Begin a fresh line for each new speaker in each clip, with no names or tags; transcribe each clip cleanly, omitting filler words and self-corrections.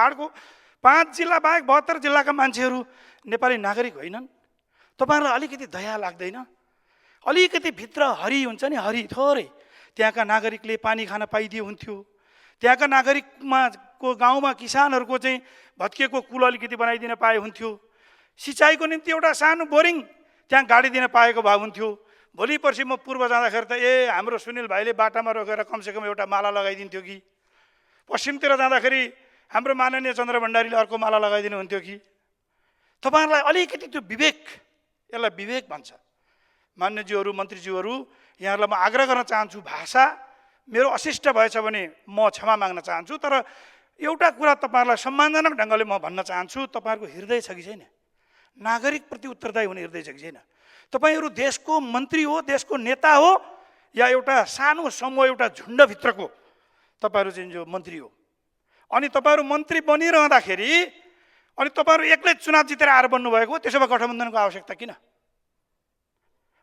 पहाडको 5 जिल्ला बाहेक 72 जिल्लाका मान्छेहरू नेपाली नागरिक होइनन्? तपाईहरुलाई अलिकति दया लाग्दैन? अलिकति भित्र हरि हुन्छ नि, हरि थोरै त्यहाँका नागरिकले पानी खान पाइदिए हुन्थ्यो। त्यहाँका नागरिकमा को गाउँमा किसानहरूको चाहिँ भत्किएको कुल अलिकति बनाइदिन पाए हुन्थ्यो। सिँचाइको निम्ति एउटा सानो बोरिङ त्यहाँ गाडिदिन पाएको भए हुन्थ्यो। भोलि पर्सि म पूर्व जाँदाखेरि त हाम्रो सुनिल भाइले बाटामा रोकेर कमसेकम एउटा माला लगाइदिन्थ्यो कि, पश्चिमतिर जाँदाखेरि हाम्रो माननीय चन्द्र भण्डारीले अर्को माला लगाइदिनु हुन्थ्यो कि। तपाईहरुलाई अलिकति त्यो विवेक, यसलाई विवेक भन्छ। मान्यज्यूहरू, मन्त्रीज्यूहरू, यहाँहरूलाई म आग्रह गर्न चाहन्छु, भाषा मेरो अशिष्ट भएछ भने म क्षमा माग्न चाहन्छु। तर एउटा कुरा तपाईहरुलाई सम्मानजनक ढङ्गले म भन्न चाहन्छु, तपाईहरुको हृदय छ कि छैन? नागरिकप्रति उत्तरदायी हुने हृदय छ कि छैन? तपाईहरु देशको मन्त्री हो, देशको नेता हो, या एउटा सानो समूह, एउटा झुण्डभित्रको तपाईहरु चाहिँ जो मन्त्री हो? अनि तपाईहरु मन्त्री बनिरहँदाखेरि अनि तपाईहरु एक्लै चुनाव जितेर आएर बन्नुभएको, त्यसो भए गठबन्धनको आवश्यकता किन?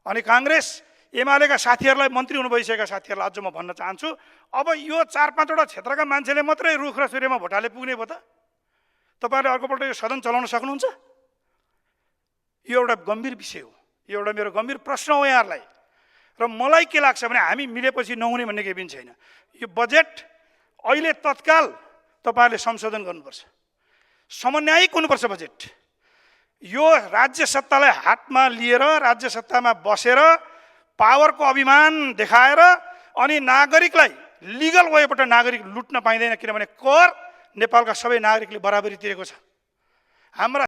अनि कांग्रेस एमालेका साथीहरुलाई, मन्त्री हुनु भइसकेका साथीहरुलाई अझ म भन्न चाहन्छु, अब यो 4-5 वटा क्षेत्रका मान्छेले मात्रै रुख र सूर्यमा भोटाले पुग्ने भयो त? तपाईहरुले अर्कोपल्ट यो सदन चलाउन सक्नुहुन्छ? यो एउटा गम्भीर विषय हो, यो एउटा मेरो गम्भीर प्रश्न हो यहाँहरूलाई। र मलाई के लाग्छ भने हामी मिलेपछि नहुने भन्ने केही पनि छैन। यो बजेट अहिले तत्काल तपाईहरुले संशोधन गर्नुपर्छ, समन्वयिक हुनुपर्छ बजेट। यो राज्य सत्तालाई हातमा लिएर, राज्य सत्तामा बसेर पावरको अभिमान देखाएर अनि नागरिकलाई लिगल वेबाट नागरिक लुट्न पाइँदैन, किनभने कर नेपालका सबै नागरिकले बराबरी तिरेको छ। हाम्रा